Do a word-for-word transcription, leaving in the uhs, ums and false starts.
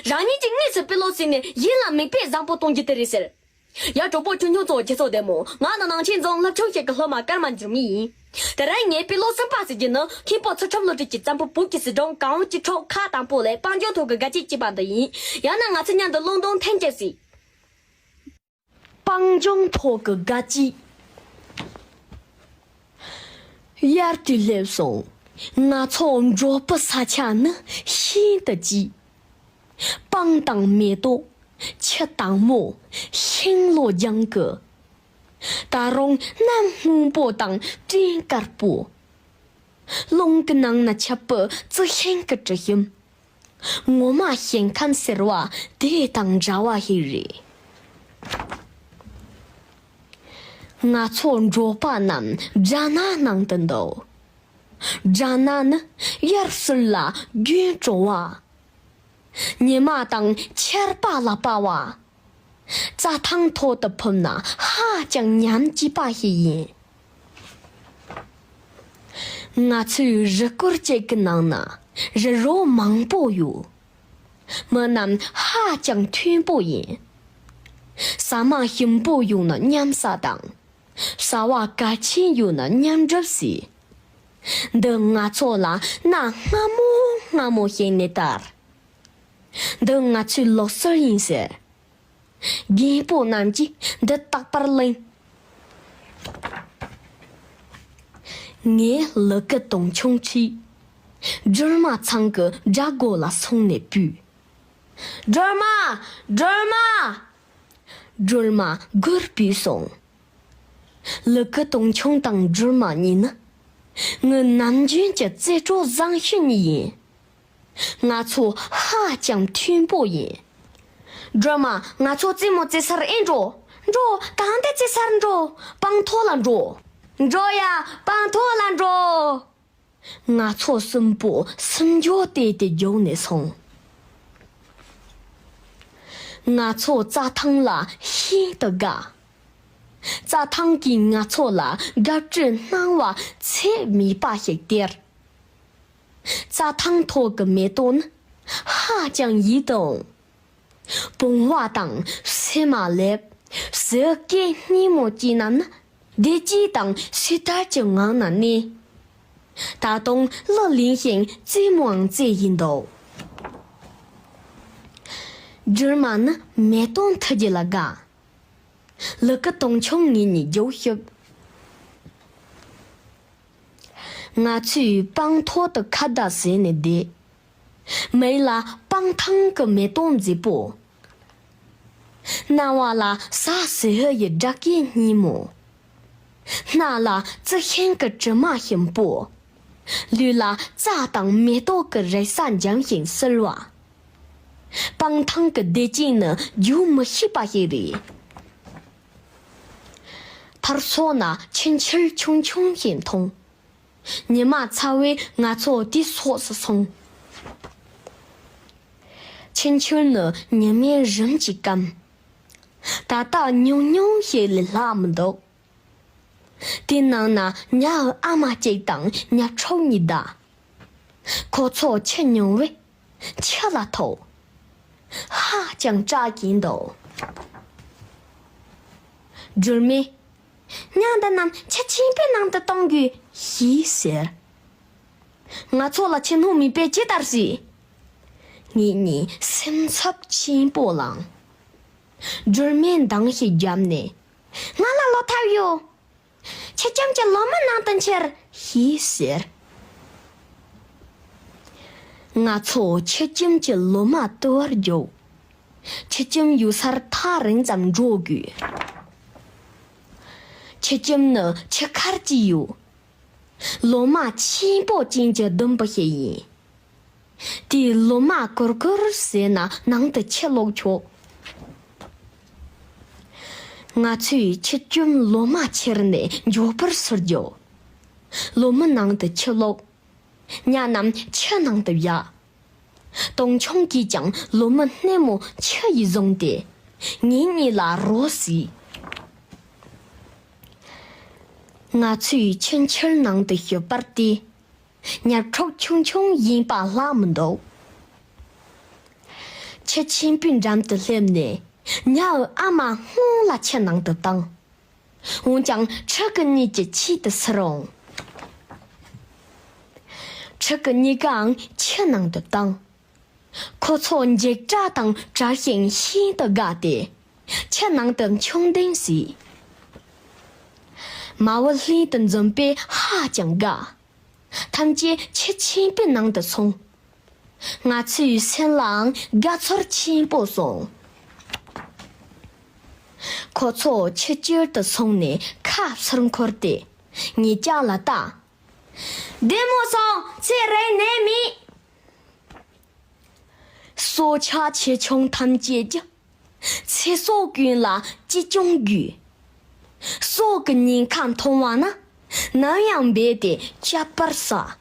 རང་ཉིད་ཀྱིས་དངོས་སུ་དཔེ་ཀློག་བྱས་ནས་ཡིད་ལ་མེས་པོས་བཟང་པོ་གཏོང་རྒྱུ་དེ་རེད་ཟེར། ཡ། གྲོགས་པོ་ཆུང་ཆུང་ཚོ། ཁྱེད་ཚོ་བདེ་མོ། ང་ནི་ནང་ཆེན་རྫོང་སློབ་ཆུང་ཞིག་གི་སློབ་མ་ཀརྨ་འགྱུར་མེད་ཡིན། དེ་རིང་ངས་དཔེ་ཀློག་གསར་པ་ཞིག་བགྱིས་ནི། མཁན་པོ་ཚུལ་ཁྲིམས་བློ་གྲོས་ཀྱིས་བརྩམས་པའི་བོད་ཀྱི་སྲིད་སྒྲུང་གངས་བོ་གཅིག་ཁྲག་ཁ་དང་པོ་ལས་སྤང་ལྗོངས་ཐོག་གི་དགའ་སྐྱིད་ཅེས་པ་འདི་ཡིན། ཡང་ན་ང་ཚོ་མཉམ་དུ་ཀློག་འདོན་ཐེངས་གཅིག་བྱེད། སྤང་ལྗོངས་ཐོག་གི་དགའ་སྐྱིད། དབྱར་དུས་སླེབས་སོང་། ང་ཚོ་འབྲོག་པའི་ས་ཆ་ནི་ཤིན་ཏུ་སྐྱིད། སྤང་དང་མེ་ཏོག་ཆུ་དྭངས་མོ། ཤིང་ལོ་ལྗང་གུ། ད་རུང་གནམ་སྔོན་པོ་དང་སྤྲིན་དཀར་པོ། རླུང་གི་ནང་ན་འཁྱག་པའི་རྩི་ཤིང་གི་དྲི་ཞིམ། ངོ་མ་ཞིང་ཁམས་ཟེར་བ་དེ་དང་འདྲ་བ་ཞིག་རེད། ང་ཚོ་འབྲོག་པ་རྣམས་སྦྲ་ནགས་ནང་དུ་འདུག་སྦྲ་ནགས་ནི་དབྱར་ཟུར་ལ་དགུན་དྲོ་བ། ཉི་མ་དང་ཆར་པ་ལ་དཔའ་བ། རྩྭ་ཐང་ཐོག་ཏུ་ཕུབ་ན་ཧ་ཅང་ཉམས་སྐྱིད་པ་ཞིག་ཡིན། ང་ཚོའི་རུ་སྐོར་གཅིག་གི་ནང་ན་རི་རོ་མང་པོ་ཡོད། མི་རྣམས་ཧ་ཅང་མཐུན་པོ་ཡིན། ཟ་མ་ཞིམ་པོ་ཡོད་ན་མཉམ་ཟ་དང་། བྱ་བ་གལ་ཆེན་ཡོད་ན་མཉམ་སྒྲུབ་བྱེད། འདི་ང་ཚོ་ལ་གནའ་སྔ་མོ་སྔ་མོ་ཞིག་ནས་དར། འདི་ང་ཚོའི་ལུགས་སྲོལ་ཡིན་ཟེར། རྒན་པོ་རྣམས་ཀྱིས་འདི་རྟག་པར་གླེང་། ངས་ལི་ཀི་དུང་ཆུང་ཁྲིད། སྒྲོལ་མ་ཚང་གི་སྦྲ་སྒོ་ལ་སོང་ནས་བུད། སྒྲོལ་མ། སྒྲོལ་མ། སྒྲོལ་མ་སྒོར་བུད་སོང་། ལི་ཀི་དུང་ཆུང་དང་སྒྲོལ་མ་གཉིས་ནི་ངའི་ནམ་རྒྱུན་གྱི་རྩེད་གྲོགས་བཟང་ཤོས་གཉིས་ཡིན། ང་ཚོ་ཧ་ཅང་མཐུན་པོ་ཡིན། སྒྲོལ་མ། ང་ཚོ་རྩེད་མོ་རྩེ་སར་ཨེ་འགྲོ། འགྲོ། གང་དུ་རྩེ་སར་འགྲོ། སྤང་ཐོག་ལ་འགྲོ། འགྲོ་ཡ། སྤང་ཐོག་ལ་འགྲོ། ང་ཚོ་གསུམ་པོ་སུམ་ཅུ་སོ་བརྒྱད་དེ་རྒྱུགས་ནས་སོང་། ང་ཚོ་རྩྭ་ཐང་ལ་ཤིན་ཏུ་དགའ། རྩྭ་ཐང་གིས་ང་ཚོ་ལ་དགའ་སྤྲོའི་སྣང་བ་ཚད་མེད་པ་ཞིག་སྟེར། རྩྭ་ཐང་ཐོག་གི་མེ་ཏོག་ནི་ཧ་ཅང་ཡིད་དུ་འོང་། བུང་བ་དང་སྲན་མ་ལེབ། གཟི་སྐེ་སྙན་མོ་སྐྱེས་རྣམས་ནི་བདེ་སྐྱིད་དང་སོས་དལ་གྱི་ངང་ན་གནས། ད་དུང་གླུ་ལེན་ཞིང་རྩེད་མོའང་རྩེ་བཞིན་འདུག་སྒྲོལ་མ་ནི་མེ་ཏོག་འཐུ་རྒྱུ་ལ་དགའ། ལི་ཀི་དུང་ཆུང་ངེད་གཉིས་རྒྱུགས་ཤོག་ང་ཚོས་སྤང་ཐོག་ཏུ་ཁ་བརྡ་བྱས་ནས་བསྡད། མིག་ལ་སྤང་ཐང་གི་མེ་ཏོག་མཛེས་པོ། རྣ་བ་ལ་ཟ་ཟི་ཧི་ཡི་སྒྲ་སྐད་སྙན་མོ། སྣ་ལ་རྩི་ཤིང་གི་དྲི་མ་ཞིམ་པོ། ལུས་ལ་རྩྭ་དང་མེ་ཏོག་གི་རེག་བྱ་འཇམ་ཞིང་བསིལ་བ། སྤང་ཐང་གི་བདེ་སྐྱིད་ནི་བརྗོད་མི་ཤེས་པ་ཞིག་རེད། མཐར་སོང་ན་ཆུ་འཁྱིལ་ཆུང་ཆུང་ཞིག་མཐོང་། ཉི་མ་ཚ་བས་ང་ཚོ་དེའི་ཕྱོགས་སུ་སོང་། ཆུ་འཁྱིལ་ནི་ཉི་མས་རིམ་གྱིས་སྐམ། ད་ལྟ་ཉུང་ཉུང་ཞིག་ལས་ལྷག་མི་འདུག་དེའི་ནང་ན་ཉ་ཨ་མ་གཅིག་དང་ཉ་ཕྲུག་གཉིས་བསྡད། ཁོ་ཚོ་ཆུ་ཉུང་བས་ཆུ་ལ་ཐུག་ཧ་ཅང་སྐྲག་གིན་འདུག་སྒྲོལ་མས། ཉ་འདི་རྣམས་ཆུ་ཆེན་པོའི་ནང་དུ་གཏོང་དགོས་ཞེས་ཟེར། ང་ཚོ་ལ་ཆུ་སྣོད་མེད་པས་ཇི་ལྟར་བྱེད། ངེད་གཉིས་སེམས་འཚབ་ཆེན་པོ་ལངས། སྒྲོལ་མས་འདང་ཞིག་བརྒྱབ་ནས། ང་ལ་བློ་ཐབས་ཡོད། ཆུ་ཁྱིམ་གྱི་ལོ་མའི་ནང་དུ་འཁྱེར་ཞེས་ཟེར། ང་ཚོ་ཆུ་ཁྱིམ་གྱི་ལོ་མ་བཏུལ་བར་རྒྱུགས། ཆུ་ཁྱིམ་ཡོད་སར་ཐག་རིང་ཙམ་འགྲོ་དགོས། ཆུ་ཁྱིམ་ནི་ཆུ་ཁར་གྱིས་ཡོད། ལོ་མ་ཆེན་པོ་ཅན་གྱི་ལྡུམ་བུ་ཞིག་ཡིན། དེའི་ལོ་མ་གུར་གུར་བྱས་ན་ནང་དུ་ཆུ་བླུགས་ཆོག་ང་ཚོས་ཆུ་ཁྱིམ་ལོ་མ་ཁྱེར་ནས་མགྱོགས་པོར་ཚུར་རྒྱུགས། ལོ་མའི་ནང་དུ་ཆུ་བླུགས། ཉ་རྣམས་ཆུ་ནང་དུ་བཞག་དུང་ཆུང་གིས་ཀྱང་ལོ་མའི་སྣེ་མོ་ཆུ་ཡིས་བཟུང་སྟེ། ངེད་གཉིས་ལ་རོགས་བྱས། ང་ཚོས་ཆུ་འཁྱིལ་ནང་དུ་ཞུགས་པར་བལྟས། ཉ་ཕྲུག་ཆུང་ཆུང་ཡིན་པ་ལྷག་མི་འདུག་ཁྱི་ཆེན་པོའི་འགྲམ་དུ་སླེབས་ནས་ཉའུ་ཨ་མ་སྔོན་ལ་ཁྱི་ནང་དུ་བཏང་། འོན་ཀྱང་ཕྲུ་གུ་གཉིས་ཀྱི་ཆེད་དུ་ཟེར་འོང་། ཕྲུ་གུ་གཉིས་ཀའང་ཁྱི་ནང་དུ་བཏང་། ཁོ་ཚོ་འཇིགས་སྐྲག་དང་དྲག་ཞིང་ཤིན་ཏུ་དགའ་སྟེ། ཁྱི་ནང་དུ་མཆོང་ལྡིང་བྱས། མ་བུ་ལྷན་དུ་འཛོམས་པས་ཧ་ཅང་དགའ། ཐམས་ཅད་ཁྱི་ཆེན་པོའི་ནང་དུ་སོང་། ང་ཚོའི་སེམས་ལའང་དགའ་ཚོར་ཆེན་པོ་སོང་། ཁོ་ཚོ་ཁྱི་བཅུད་དུ་སོང་ནས་ཁ་ཕྱིར་འཁོར་ཏེ་ངེད་ཅག་ལ་བལྟ། བདེ་མོ་སོང་། ཚེ་རིང་ནད་མེད། སྲོག་ཆགས་ཆེ་ཆུང་ཐམས་ཅད་ཀྱིས་ཚེ་སྲོག་ཀུན་ལ་ཅི་སྐྱོང་དགོས། སྲོག་གི་ཉེན་ཁ་མཐོང་བ་ན་ནམ་ཡང་རྦད་དེ་སྐྱབས་པར་བྱ།